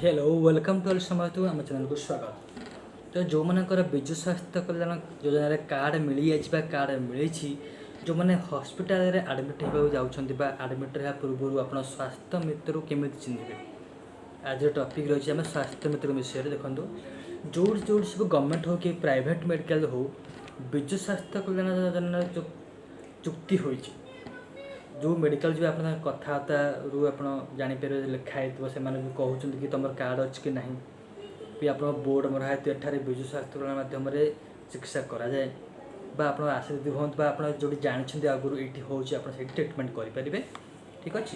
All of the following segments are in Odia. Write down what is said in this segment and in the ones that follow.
Hello, welcome to all. ସମସ୍ତଙ୍କୁ ଆମ ଚ୍ୟାନେଲକୁ ସ୍ୱାଗତ। ତ ଯେଉଁମାନଙ୍କର ବିଜୁ ସ୍ୱାସ୍ଥ୍ୟ କଲ୍ୟାଣ ଯୋଜନାରେ କାର୍ଡ଼ ମିଳିଯାଇଛି ବା କାର୍ଡ଼ ମିଳିଛି, ଯେଉଁମାନେ ହସ୍ପିଟାଲରେ ଆଡ଼ମିଟ୍ ହେବାକୁ ଯାଉଛନ୍ତି ବା ଆଡ଼ମିଟ୍ ହେବା ପୂର୍ବରୁ ଆପଣ ସ୍ୱାସ୍ଥ୍ୟ ମିତ୍ରକୁ କେମିତି ଚିହ୍ନିବେ, ଆଜିର ଟପିକ୍ ରହିଛି ଆମେ ସ୍ୱାସ୍ଥ୍ୟ ମିତ୍ର ବିଷୟରେ। ଦେଖନ୍ତୁ, ଯେଉଁଠି ଯେଉଁଠି ସବୁ ଗଭର୍ଣ୍ଣମେଣ୍ଟ ହେଉ କି ପ୍ରାଇଭେଟ୍ ମେଡ଼ିକାଲ ହେଉ, ବିଜୁ ସ୍ୱାସ୍ଥ୍ୟ କଲ୍ୟାଣ ଯୋଜନାର ଯେଉଁ ଚୁକ୍ତି ହୋଇଛି, ଯେଉଁ ମେଡ଼ିକାଲ ଯିବେ, ଆପଣ ତାଙ୍କ କଥାବାର୍ତ୍ତାରୁ ଆପଣ ଜାଣିପାରିବେ ଯେ ଲେଖା ହେଇଥିବ। ସେମାନେ ବି କହୁଛନ୍ତି କି ତୁମର କାର୍ଡ଼ ଅଛି କି ନାହିଁ ବି। ଆପଣଙ୍କ ବୋର୍ଡ଼ ମରା ହେଇଥିବ, ଏଠାରେ ବିଜୁ ସ୍ୱାସ୍ଥ୍ୟ କଲ୍ୟାଣ ମାଧ୍ୟମରେ ଚିକିତ୍ସା କରାଯାଏ। ବା ଆପଣ ଆଶାଦିଦି ହୁଅନ୍ତୁ ବା ଆପଣ ଯେଉଁଠି ଜାଣିଛନ୍ତି ଆଗରୁ ଏଇଠି ହେଉଛି, ଆପଣ ସେଇଠି ଟ୍ରିଟମେଣ୍ଟ କରିପାରିବେ। ଠିକ୍ ଅଛି।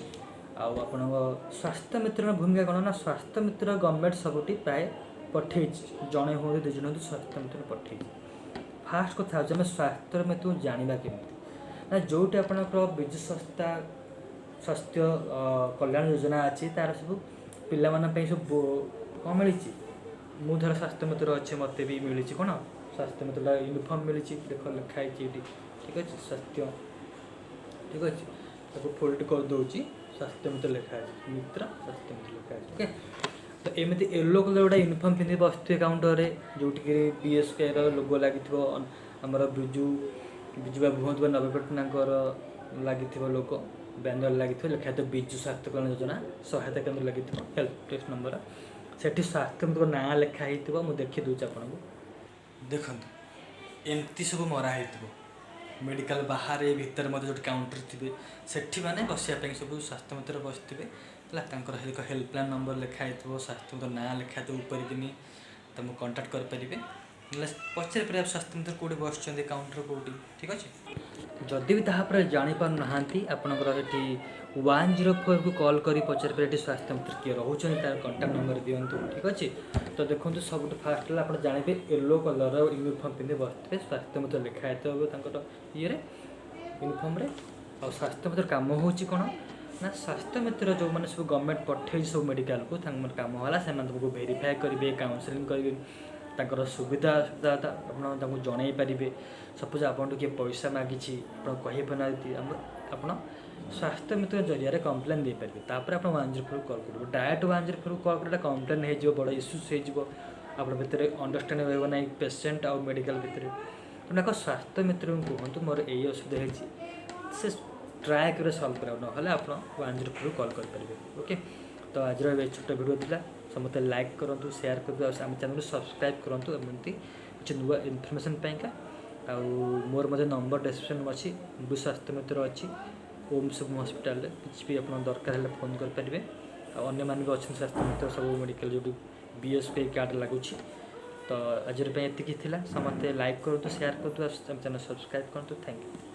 ଆଉ ଆପଣଙ୍କ ସ୍ୱାସ୍ଥ୍ୟ ମିତ୍ରର ଭୂମିକା କ'ଣ ନା, ସ୍ୱାସ୍ଥ୍ୟ ମିତ୍ର ଗଭର୍ଣ୍ଣମେଣ୍ଟ ସବୁଠି ପ୍ରାୟ ପଠେଇଛି। ଜଣେ ହୁଅନ୍ତୁ, ଦୁଇ ଜଣ ହୁଅନ୍ତୁ, ସ୍ୱାସ୍ଥ୍ୟ ମିତ୍ର ପଠେଇଛି। ଫାର୍ଷ୍ଟ କଥା ହେଉଛି, ଆମେ ସ୍ୱାସ୍ଥ୍ୟ ମିତ୍ରକୁ ଜାଣିବା କେମିତି ନା, ଯେଉଁଠି ଆପଣଙ୍କର ବିଜୁ ସ୍ୱାସ୍ଥ୍ୟ କଲ୍ୟାଣ ଯୋଜନା ଅଛି, ତା'ର ସବୁ ପିଲାମାନଙ୍କ ପାଇଁ ସବୁ କ'ଣ ମିଳିଛି। ମୁଁ ଧର ସ୍ୱାସ୍ଥ୍ୟ ମିତ୍ର ଅଛି, ମୋତେ ବି ମିଳିଛି କ'ଣ, ସ୍ୱାସ୍ଥ୍ୟ ମିତ୍ର ୟୁନିଫର୍ମ ମିଳିଛି। ଦେଖ, ଲେଖା ହେଇଛି ଏଇଠି। ଠିକ୍ ଅଛି, ସ୍ୱାସ୍ଥ୍ୟ, ଠିକ୍ ଅଛି, ତାକୁ ଫୋଲ୍ଡ କରିଦେଉଛି। ସ୍ୱାସ୍ଥ୍ୟ ମିତ୍ର ଲେଖା ଅଛି, ମିତ୍ର, ସ୍ୱାସ୍ଥ୍ୟ ମିତ୍ର ଲେଖା ଅଛି। ଓକେ, ତ ଏମିତି ୟେଲୋ କଲର୍ ଗୋଟେ ୟୁନିଫର୍ମ ପିନ୍ଧି ବସିଥିବେ କାଉଣ୍ଟରରେ, ଯେଉଁଠିକି ବିଏସ୍କେର ଲୋଗୋ ଲାଗିଥିବ, ଆମର ବିଜୁ ବିଜୁ ବାବୁ ହୁଅନ୍ତୁ ବା ନବୀନ ପଟ୍ଟନାୟକଙ୍କର ଲାଗିଥିବ ଲୋଗୋ, ବ୍ୟାନର ଲାଗିଥିବ, ଲେଖା ହେଇଥିବ ବିଜୁ ସ୍ୱାସ୍ଥ୍ୟ କଲ୍ୟାଣ ଯୋଜନା ସହାୟତା କେନ୍ଦ୍ର ଲାଗିଥିବ, ହେଲ୍ପ ଡେସ୍କ ନମ୍ବର। ସେଠି ସ୍ୱାସ୍ଥ୍ୟ ମିତ୍ରଙ୍କ ନାଁ ଲେଖା ହେଇଥିବ। ମୁଁ ଦେଖି ଦେଉଛି ଆପଣଙ୍କୁ। ଦେଖନ୍ତୁ, ଏମିତି ସବୁ ମରା ହେଇଥିବ ମେଡ଼ିକାଲ ବାହାରେ, ଭିତରେ ମଧ୍ୟ ଯେଉଁଠି କାଉଣ୍ଟର ଥିବେ, ସେଠି ମାନେ ବସିବା ପାଇଁ ସବୁ ସ୍ୱାସ୍ଥ୍ୟ ମିତ୍ର ବସିଥିବେ। ହେଲା, ତାଙ୍କର ହେଲ୍ପଲାଇନ୍ ନମ୍ବର ଲେଖା ହେଇଥିବ, ସ୍ୱାସ୍ଥ୍ୟ ମିତ୍ର ନାଁ ଲେଖା ହେଇଥିବ ଉପରେ କିନି। ତୁମକୁ କଣ୍ଟାକ୍ଟ କରିପାରିବେ, ନହେଲେ ପଚାରି ପାରିବେ ସ୍ୱାସ୍ଥ୍ୟ ମିତ୍ର କେଉଁଠି ବସିଛନ୍ତି, କାଉଣ୍ଟର କେଉଁଠି। ଠିକ୍ ଅଛି। ଯଦି ବି ତାହା ପରେ ଜାଣିପାରୁନାହାନ୍ତି, ଆପଣଙ୍କର ସେଠି 104କୁ କଲ୍ କରି ପଚାରିପାରିବେ, ଏଠି ସ୍ୱାସ୍ଥ୍ୟ ମିତ୍ର କିଏ ରହୁଛନ୍ତି, ତାର କଣ୍ଟାକ୍ଟ ନମ୍ବର ଦିଅନ୍ତୁ। ଠିକ୍ ଅଛି। ତ ଦେଖନ୍ତୁ, ସବୁଠୁ ଫାଷ୍ଟ ହେଲା ଆପଣ ଜାଣିବେ, ୟେଲୋ କଲର୍ର ୟୁନିଫର୍ମ ପିନ୍ଧି ବସିଥିବେ, ସ୍ୱାସ୍ଥ୍ୟ ମିତ୍ର ଲେଖା ହେଇଥିବ ତାଙ୍କର ଇଏରେ, ୟୁନିଫର୍ମରେ। ଆଉ ସ୍ୱାସ୍ଥ୍ୟ ମିତ୍ର କାମ ହେଉଛି କ'ଣ ନା, ସ୍ୱାସ୍ଥ୍ୟ ମିତ୍ର ଯେଉଁମାନେ ସବୁ ଗଭର୍ଣ୍ଣମେଣ୍ଟ ପଠେଇଛି ସବୁ ମେଡ଼ିକାଲକୁ, ତାଙ୍କର କାମ ହେଲା ସେମାନେ ତୁମକୁ ଭେରିଫାଏ କରିବେ, କାଉନସେଲିଂ କରିବେ, ତାଙ୍କର ସୁବିଧା ଅସୁବିଧା ଆପଣ ତାଙ୍କୁ ଜଣାଇ ପାରିବେ। ସପୋଜ୍ ଆପଣଠୁ କିଏ ପଇସା ମାଗିଛି, ଆପଣ କହିପାରୁନାହାନ୍ତି, ଆପଣ ସ୍ୱାସ୍ଥ୍ୟ ମିତ୍ର ଜରିଆରେ କମ୍ପ୍ଲେନ୍ ଦେଇପାରିବେ। ତାପରେ ଆପଣ 104କୁ କଲ୍ କରିବେ। ଡାଇରେକ୍ଟ 104କୁ କଲ୍ କଲେ କମ୍ପ୍ଲେନ୍ ହେଇଯିବ, ବଡ଼ ଇସ୍ୟୁସ୍ ହେଇଯିବ, ଆପଣ ଭିତରେ ଅଣ୍ଡରଷ୍ଟାଣ୍ଡିଂ ରହିବ ନାହିଁ ପେସେଣ୍ଟ ଆଉ ମେଡ଼ିକାଲ ଭିତରେ। ତେଣୁ ଏକ ସ୍ୱାସ୍ଥ୍ୟ ମିତ୍ରଙ୍କୁ କୁହନ୍ତୁ, ମୋର ଏଇ ଅସୁବିଧା ହେଇଛି, ସେ ଟ୍ରାଏ କରିବେ ସଲ୍ଭ କରିବାକୁ, ନହେଲେ ଆପଣ 104କୁ କଲ୍ କରିପାରିବେ। ଓକେ, ତ ଆଜିର ଏ ଛୋଟ ଭିଡ଼ିଓ ଥିଲା। ସମସ୍ତେ ଲାଇକ୍ କରନ୍ତୁ, ସେୟାର କରନ୍ତୁ ଆଉ ଆମ ଚ୍ୟାନେଲକୁ ସବସ୍କ୍ରାଇବ୍ କରନ୍ତୁ ଏମିତି କିଛି ନୂଆ ଇନଫର୍ମେସନ୍ ପାଇଁକା। ଆଉ ମୋର ମଧ୍ୟ ନମ୍ବର ଡେସ୍କ୍ରିପସନ୍ ଅଛି। ମୁଁ ବି ସ୍ୱାସ୍ଥ୍ୟ ମିତ୍ର ଅଛି ଓମ୍ ଶୁଭମ ହସ୍ପିଟାଲରେ। କିଛି ବି ଆପଣ ଦରକାର ହେଲେ ଫୋନ୍ କରିପାରିବେ। ଆଉ ଅନ୍ୟମାନେ ବି ଅଛନ୍ତି ସ୍ୱାସ୍ଥ୍ୟ ମିତ୍ର ସବୁ ମେଡ଼ିକାଲ, ଯେଉଁଠି ବିଏସ୍କେୱାଇ କାର୍ଡ଼ ଲାଗୁଛି। ତ ଆଜିର ପାଇଁ ଏତିକି ଥିଲା। ସମସ୍ତେ ଲାଇକ୍ କରନ୍ତୁ, ସେୟାର କରନ୍ତୁ ଆଉ ଆମ ଚ୍ୟାନେଲ୍ ସବସ୍କ୍ରାଇବ୍ କରନ୍ତୁ। Thank you.